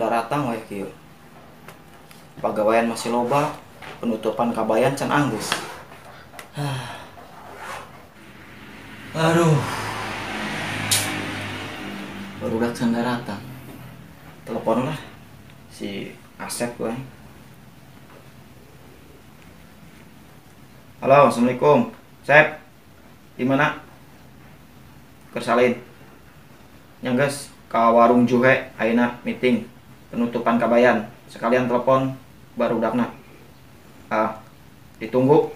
daratang wae kieu. Pagawean masih loba, penutupan Kabayan can anggeus. Aduh. Barudak can daratang. Telepon lah si Asep gue. Halo, assalamualaikum. Sep, di mana? Kersalin. Yang guys, ke warung Juhe, ayeuna meeting penutupan Kabayan. Sekalian telepon barudakna. Ah, ditunggu.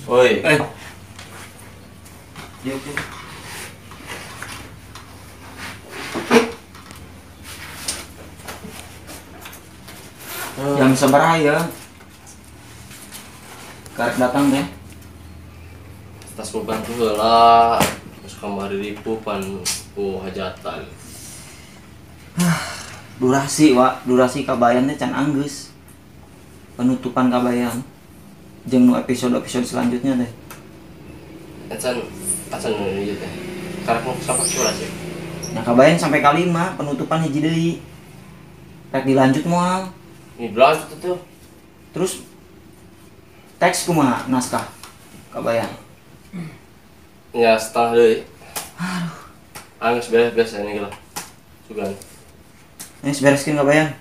Oi. Yuk, yuk. Jam sabaraha ya? Karek datang teh. Tas bantu heula, geus kamari ripuh pan ku hajatan. Durasi, Wak, durasi Kabayan teh can anggeus. Penutupan Kabayan. Jeung nu episode-episode selanjutnya teh. Acan acan ieu teh. Karek nu sampai durasi. Nah, Kabayan sampai kalima, penutupan hiji deui. Rek dilanjut moal. Ini dilanjut tuh. Terus teks kumaha naskah Kabayan? Ya setengah deui. Aduh. Anggeus beres-beres ini lah. Sugan. Geus bereskeun Kabayan.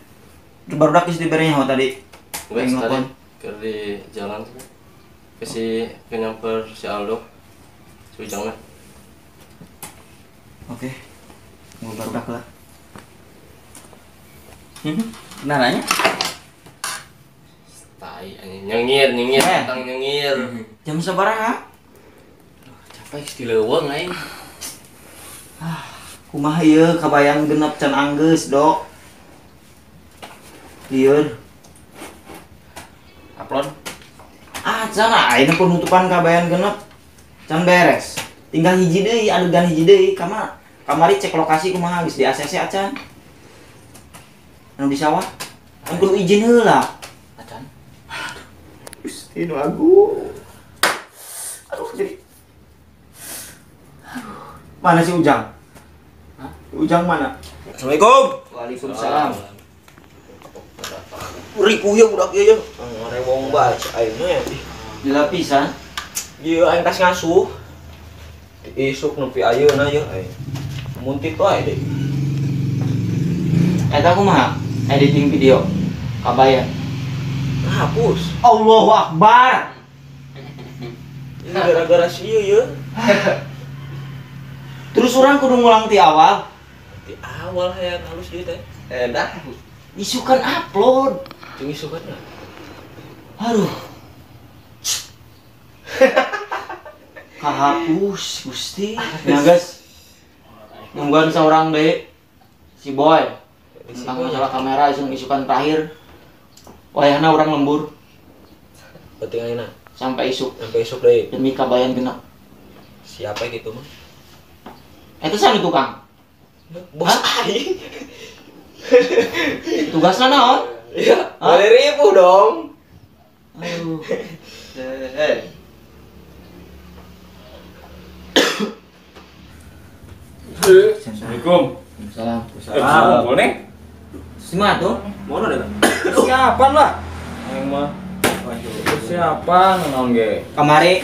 Barudak geus dibere nyaho tadi. Beres tadi keur di jalan tuh. Ke si ke nyamper si Aldo. Si Ujang lah. Oke. Mau barudak lah. Nanya? Tai anjing nyengir, nyengir, tentang nyengir. Jam sabaraha? Capek di leuweung aing. Ah, kumaha ieu Kabayan genep can anggeus, Dok. Lieur. Upload. Ah, can ayeuna penutupan Kabayan genep can beres. Tinggal hiji deui, adegan hiji deui. Kamari cek lokasi kumaha geus di ACC acan. Anu di sawah kan kudu izin heula. Acan. Gusti nu agung. Aduh jadi. Aduh. Mana si Ujang? Hah? Ujang mana? Assalamualaikum. Waalaikumsalam. Ripuh ya budak ieu ya. Ngarewong bae aing mah. Gila pisan. Ieu aing tas ngasuh. Isuk nepi ayeuna ye aing. Muntit wae deui. Eta kumaha? Editing video Kabayan. Hapus. Allahu Akbar. Ini gara-gara si ieu ye. Terus urang kudu ngulang ti awal. Ti awal hayang halus deui teh. Dah. Isukan upload. Jeung isukan. Aduh. Kahapus Gusti. Nah guys. Nungguan seorang deui. Si Boy. Tentang masalah kamera isuk-isukan terakhir. Wayahna urang lembur. Penting ayeuna. Sampai isuk. Sampai isuk deui. Demi Kabayan genep. Siapa gitu mah? Eta saha tukang? Bos aing. Tugasna naon? Iya, boleh ribu dong. Aduh. Assalamualaikum. Waalaikumsalam. Waalaikumsalam. Boleh? Siapa tuh? Mana deh? Siapan lah. Aing mah. Siapan naon ge? Kamari.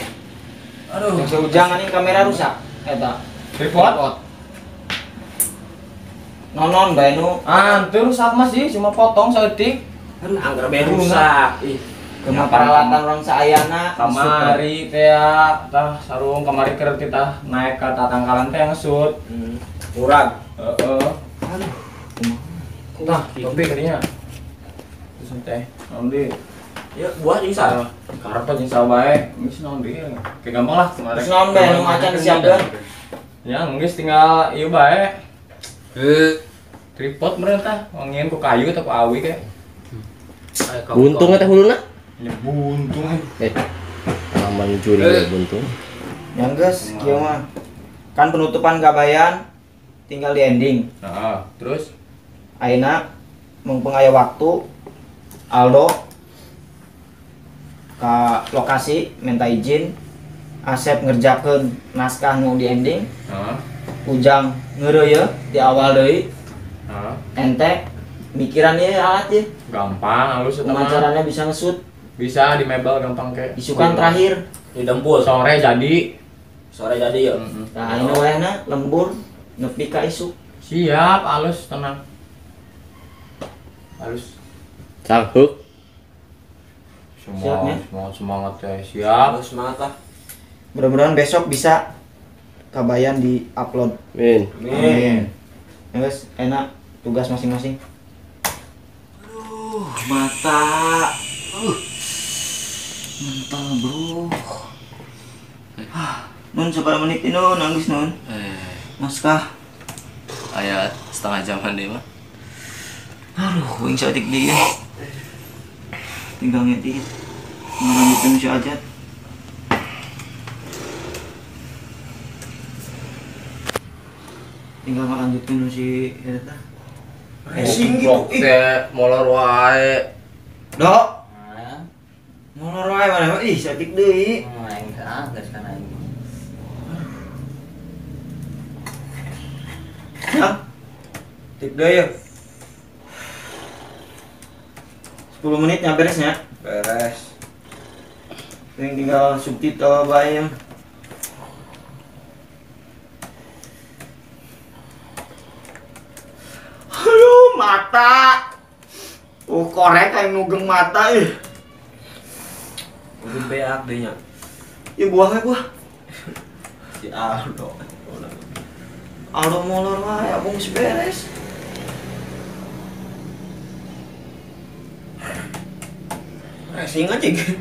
Aduh. Si Ujang anjing kamera rusak. Eta. Tripod. Nonon bae nu. Ah, teu rusak mah sih, cuma potong saeutik. Aduh, anggar bae rusak. Ih, kumaha peralatan urang saayana kamari teh tah sarung kamari keur tah naik ka tatangkalan teh ngesut. Murag. Heeh. Aduh, kumaha. Tah, topi kadinya. Terus teh, naon deui? Ya, buah jeung saha? Karepet jeung saha bae, geus naon deui. Kayak gampang lah kemarin. Terus naon bae nu acan disiapkeun? Ya, geus tinggal ieu bae. Tripod meureun tah, wangieun ku kayu atau ku awi kayak. Buntung teh huluna? Ya buntung. Aman juri ya buntung. Ya geus kieu mah. Kan penutupan Kabayan tinggal di ending. Heeh, terus ayeuna mumpung aya waktu Aldo ke lokasi minta izin Asep ngerjakeun naskah nu di ending. Ujang ngeureuyeuh di awal deui. Ente mikiran ieu alat ieu. Gampang halus eta mah. Caranya bisa ngesut. Bisa di mebel gampang ke. Isukan terakhir di dempul. Sore jadi. Sore jadi ya. Nah, ini wayahna lembur nepi ka isuk. Siap, halus tenang. Halus. Cangkuk. Siap ya? Semangat ya, siap. Halus semangat lah. Mudah-mudahan besok bisa Kabayan di upload. Amin. Amin. Ya guys, enak tugas masing-masing. Aduh, mata. Mental, bro. Nun seberapa menit ini nun nangis nun. Naskah. Aya setengah jaman deh mah. Aduh, wing saeutik deui. Tinggal ngedit. Ngalanjutkeun si Ajat. Tinggal ngalanjutkeun si eta. Racing gitu teh molor wae. Dok. Molor wae mana ih saeutik deui. Aing teh geus kana aing. Hah? Tik deui ya. 10 menit nya beresnya. Beres. Yang tinggal subtitle bae ya. Aduh, mata. Korek aing nugeng mata ih. Udah beak deui nya. Ieu buahnya buah. Si Aldo. Aldo molor wae, abung geus beres. Racing aja gitu.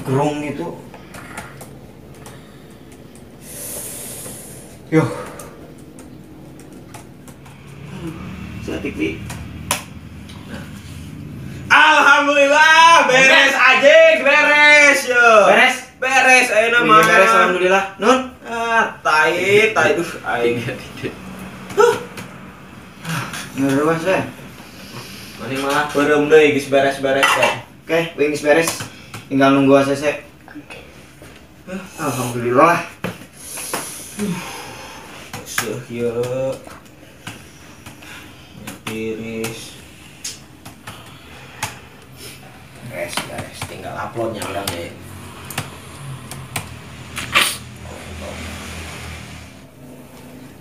Gerung gitu. Yo. Satik di. Alhamdulillah beres aja, beres yo. Beres. Beres ayeuna mah. Beres alhamdulillah. Nun. Ah, tai, tai duh aing. Huh. Ngeruas we. Mending malah beureum deui geus beres-beres teh. Oke, wing geus beres. Tinggal nunggu ACC. Alhamdulillah. Seuh ieu. Tiris. Beres, beres. Tinggal uploadnya urang deh.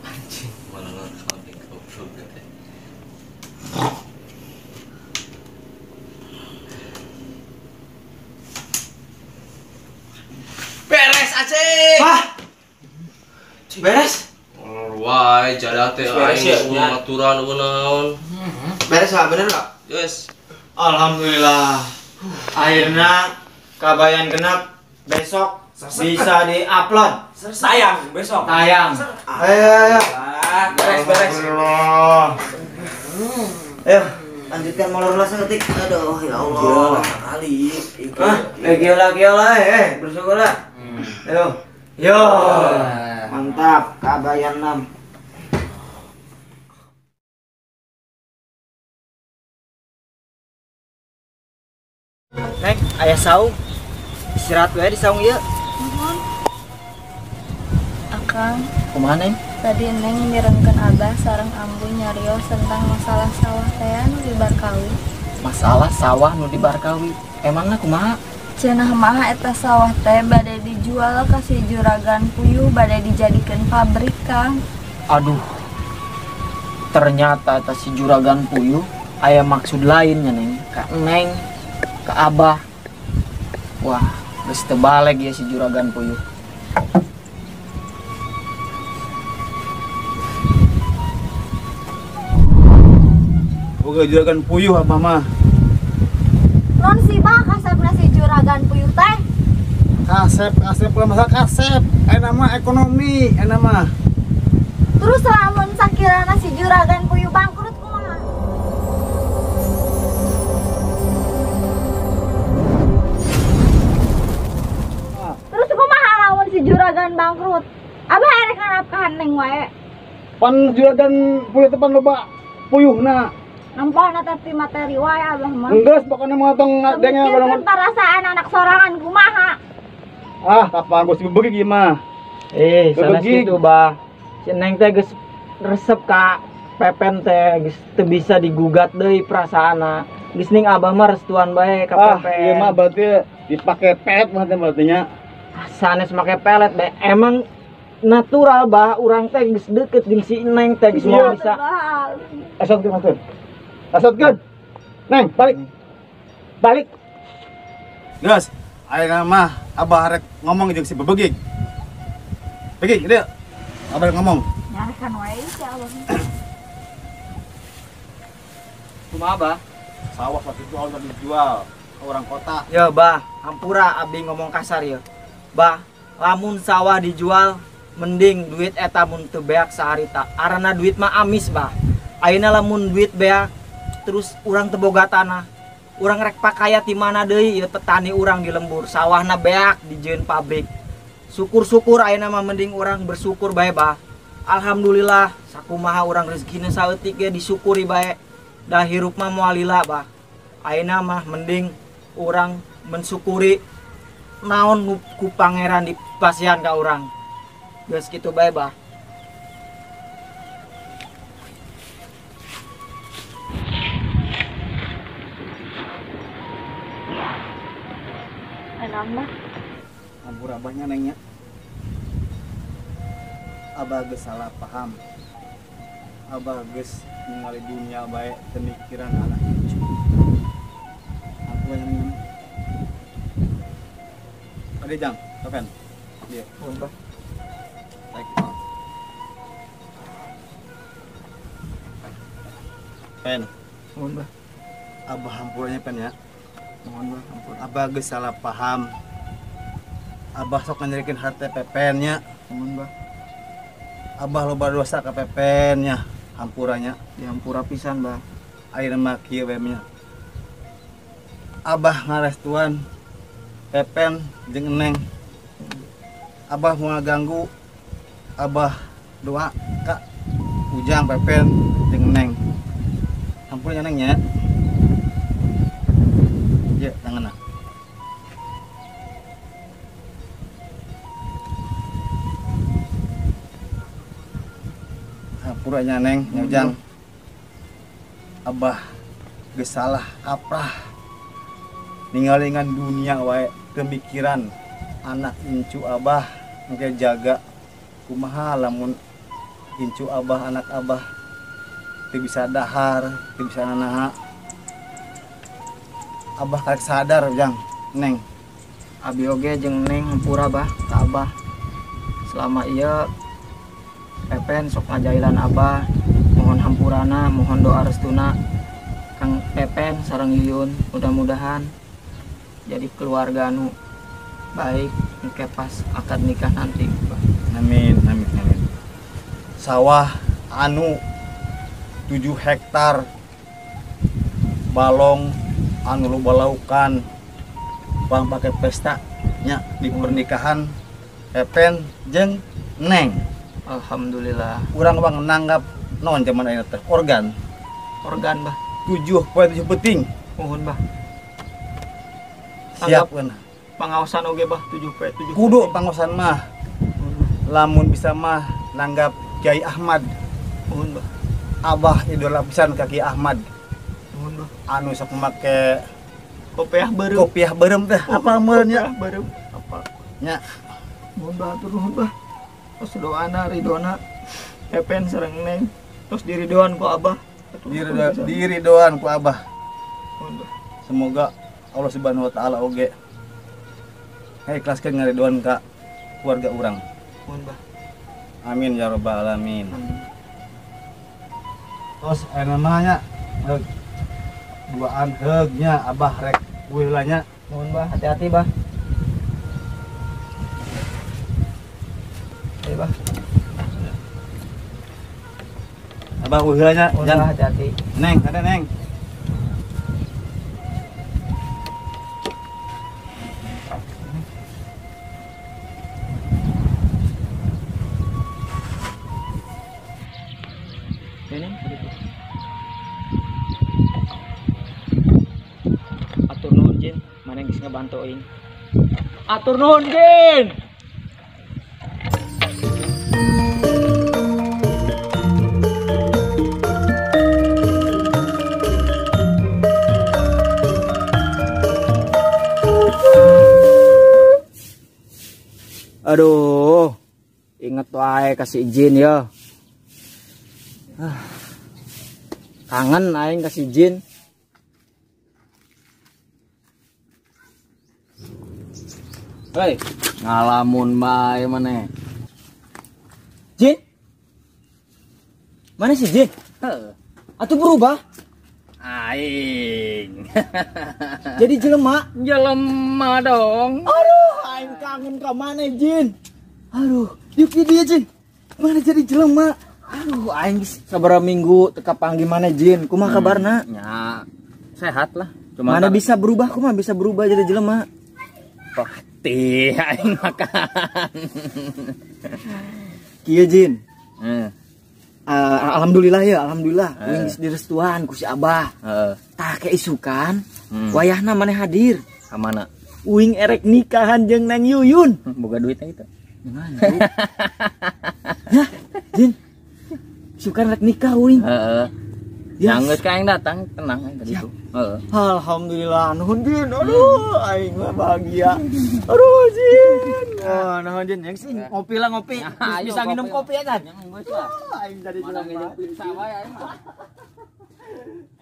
Anjing, malah ngerekam di goblok teh. Beres acik. Wah. Beres. Molor wae jadah teh aing ngaturan naon. Beres lah, bener enggak? Yes. Alhamdulillah. Akhirnya Kabayan genap besok bisa di-upload. Tayang besok. Tayang. Ayo, ayo. Beres, beres. Ayo, lanjutkan molor lah seketik. Aduh, ya Allah. Kali. Hah? Gila, bersyukurlah. Ayo. Yo. Mantap, Kabayan 6. Neng, ayah saung. Istirahat wae di saung ieu. Nuhun. Akang. Kumaha, Neng? Tadi Neng mirengkeun Abah sareng Ambu nyarios tentang masalah sawah teh nu di Barkawi. Masalah sawah nu di Barkawi. Emangna kumaha? Cenah mah eta sawah teh bade dijual ka si juragan puyuh bade dijadikeun pabrik, Kang. Aduh. Ternyata eta si juragan puyuh aya maksud lainnya, Neng. Ka Neng, ke Abah. Wah, geus teu baleg ya si juragan puyuh. Boga juragan puyuh abah mah. Non si bah kasepna si juragan puyuh teh. Kasep, kasep lah masa kasep. Enak mah ekonomi, enak mah. Terus lamun sakirana si juragan puyuh bangkrut kumaha? Terus kumaha lamun si juragan bangkrut? Abah erek ngarapkeun neng wae. Pan juragan puyuh teh pan loba puyuhna. Nampakna tapi materi wae abah mah. Enggeus pokona mah tong denge Mikirkeun perasaan anak sorangan kumaha. Ah, kapan gua si bebegig ieu mah. Sanes kitu bah. Si Neng teh geus resep ka Pepen teh geus teu bisa digugat deui perasaanna. Geus ning abah mah restuan bae ka Pepen. Ah, ieu mah berarti dipake pelet mah teh berarti nya. Sanes make pelet bae. Emang natural bah urang teh geus deukeut jeung si Neng teh geus moal bisa. Asotkeun asot. Asotkeun. Neng, balik. Balik. Geus, ayeuna mah abah rek ngomong jeung si bebegig. Begig, dieu. Abah rek ngomong. Nyarekan wae si abah. Kumaha bah? Sawah waktu itu harus dijual ke orang kota. Ya bah, hampura abdi ngomong kasar ya. Bah, lamun sawah dijual mending duit eta mun teu beak saharita. Arana duit mah amis bah. Ayeuna lamun duit beak terus urang teu boga tanah. Urang rek pakaya ti mana deui ieu petani urang di lembur, sawahna beak dijieun pabrik. Syukur-syukur ayeuna mah mending urang bersyukur bae bah. Alhamdulillah sakumaha urang rezekina saeutik ge disyukuri bae. Dah hirup mah moal lila bah. Ayeuna mah mending urang mensyukuri naon ku pangeran dipasihan ka urang. Geus kitu bae bah. Enam bah. Ampura abahnya nengnya. Abah geus salah paham. Abah geus ningali dunia bae pemikiran anak cucu. Ampura nengnya. Ade jang, token. Iya, nuhun bah. Baik. Pen. Nuhun bah. Abah hampuranya pen ya. Nuhun bah, hampura. Abah geus salah paham. Abah sok nyerikeun hate Pepen nya. Nuhun bah. Abah loba dosa ka Pepen nya, hampuranya. Dihampura pisan bah. Ayeuna mah kieu we nya. Abah ngarestuan Pepen jeung Neng. Abah moal ganggu. Abah doa ka Ujang Pepen jeung Neng. Hampura nya Neng nya. Ye, tanganna. Hampura nya Neng, nya Ujang. Abah geus salah kaprah. Ninggalingan dunia wae pemikiran anak incu abah engke jaga kumaha lamun incu abah anak abah teu bisa dahar, teu bisa nanaha. Abah karek sadar Jang, Neng. Abi oge jeung Neng hampura bah ka abah. Selama ieu Pepen sok ngajailan abah, mohon hampurana, mohon doa restuna Kang Pepen sareng Yuyun, mudah-mudahan jadi keluarga anu baik engke pas akad nikah nanti. Amin, amin, amin. Sawah anu 7 hektar balong anu loba laukan bang pakai pesta nya di pernikahan Pepen jeung Neng. Alhamdulillah. Urang bang nanggap naon zaman ayeuna teh organ. Organ bah. 7.7 penting. Mohon bah. Siap kan. Pangaosan oge bah 7.7. Kudu pangaosan mah. Lamun bisa mah nanggap Kiai Ahmad. Mohon bah. Abah idola pisan ka Kiai Ahmad. Mohon bah. Anu sok make kopiah beureum. Kopiah beureum teh apa meureun nya? Kopiah beureum apa? Nya. Mohon bah atur nuhun bah. Terus doana ridona Pepen sareng Neng. Terus diridoan ku abah. Diridoan ku abah. Semoga Allah Subhanahu wa taala oge ikhlaskeun ngaridoan ka keluarga urang. Mohon bah. Amin ya rabbal alamin. Amin. Terus ayeuna mah nya duaan heug nya abah rek heula nya. Mohon bah, hati-hati bah. Ayo bah. Abah heula nya, jangan hati-hati. Neng, ada Neng. Ini. Atur nuhun Jin, mana geus ngebantu aing. Atur nuhun, Jin. Aduh, inget wae kasih izin ya. Kangen aing kasih izin. Hei, ngalamun bae maneh. Jin? Mana sih Jin? Heeh. Atuh berubah? Aing. Jadi jelema? Jelema dong. Aduh, aing kangen ka maneh, Jin. Aduh, yuk dia Jin. Mana jadi jelema? Aduh, aing sabaraha minggu teu kapanggih maneh, Jin. Kumaha kabarna? Ya, sehat lah. Cuma mana bisa berubah, kumaha bisa berubah jadi jelema? Pasti aing makan. Kieu Jin. Alhamdulillah ya, alhamdulillah. Uing geus direstuan ku si Abah. Tah keisukan, wayahna maneh hadir. Ka mana? Uing erek nikahan jeung Neng Yuyun. Boga duitnya itu. Hah, Jin. Isukan rek nikah uing. Heeh. Ya geus ka aing datang, tenang aing tadi itu. Heeh. Alhamdulillah, nuhun Jin. Aduh, aing mah bahagia. Aduh, Jin. Wah, nuhun Jin. Yang sih ngopi lah ngopi. Bisa minum kopi ya kan? Geus lah. Aing tadi jelema. Pizza wae aing mah.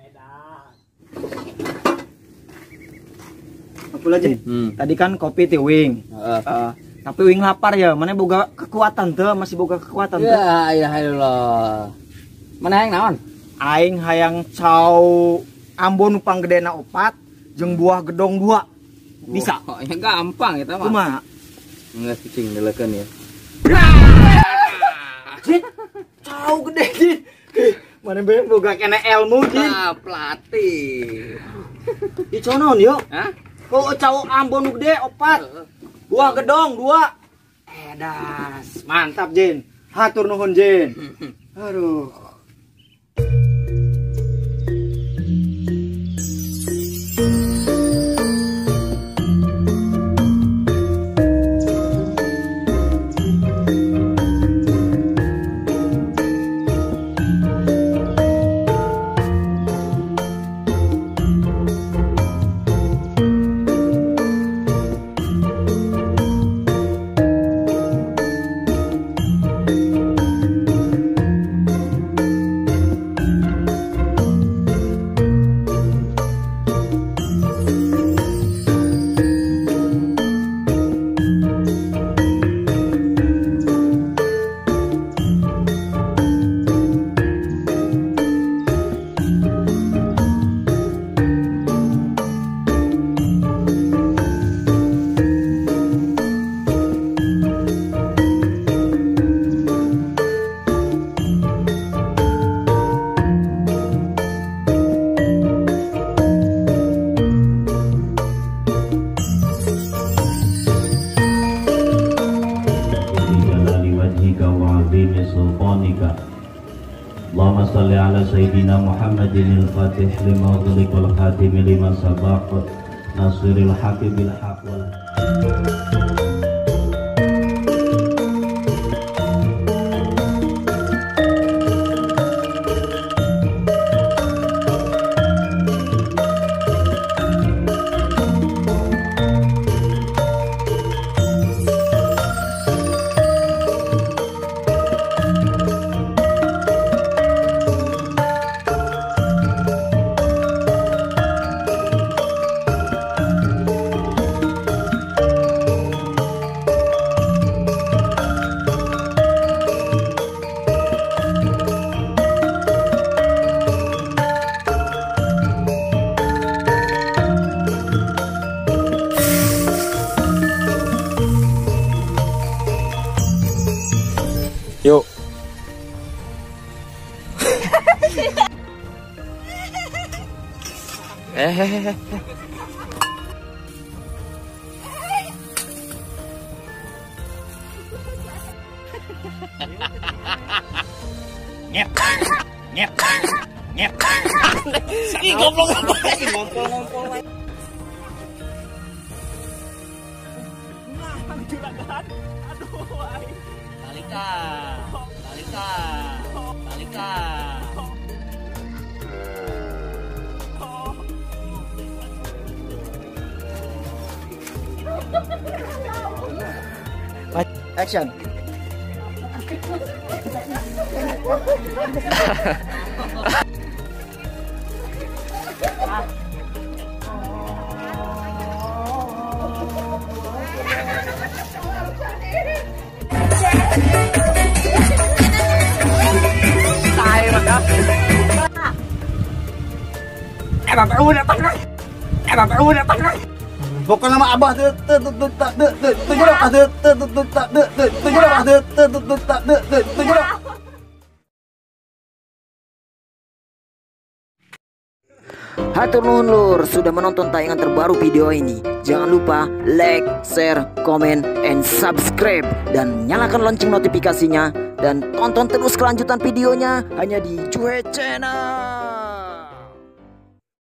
Edan. Apalah Jin? Tadi kan kopi ti uing. Tapi uing lapar ya, mana boga kekuatan teu, masih boga kekuatan teu. Ya ilaha illallah. Mana hayang naon? Aing hayang cau Ambon nu panggedena 4 jeung buah gedong 2. Bisa? Oh, ya gampang eta mah. Kumaha? Geus cicing dileukeun ya. Jin, cau gede Jin. Mana bae boga kene ilmu Jin. Ah, pelatih. Di conon yo. Hah? Kok cau Ambon nu gede 4. Buah gedong 2. Edas, mantap Jin. Hatur nuhun Jin. Aduh. Allahumma salli ala sayyidina Muhammadin al-Fatih lima ughliq wal khatim lima sabaq nasiril haqqi bil haqq wal Yuk. Nyet. Nyet. Nyet. Ih, goblok. Ngompol-ngompol. Juragan. Aduh aing. Balik ah. Balik ah. Balik ah. Action. Pokoknya nama abah teu teu teu teu teu teu teu jorok teu teu teu teu teu teu teu jorok teu teu teu teu teu teu teu jorok. Hatur nuhun lur sudah menonton tayangan terbaru video ini. Jangan lupa like, share, comment, and subscribe. Dan nyalakan lonceng notifikasinya. Dan tonton terus kelanjutan videonya hanya di Juhe Channel.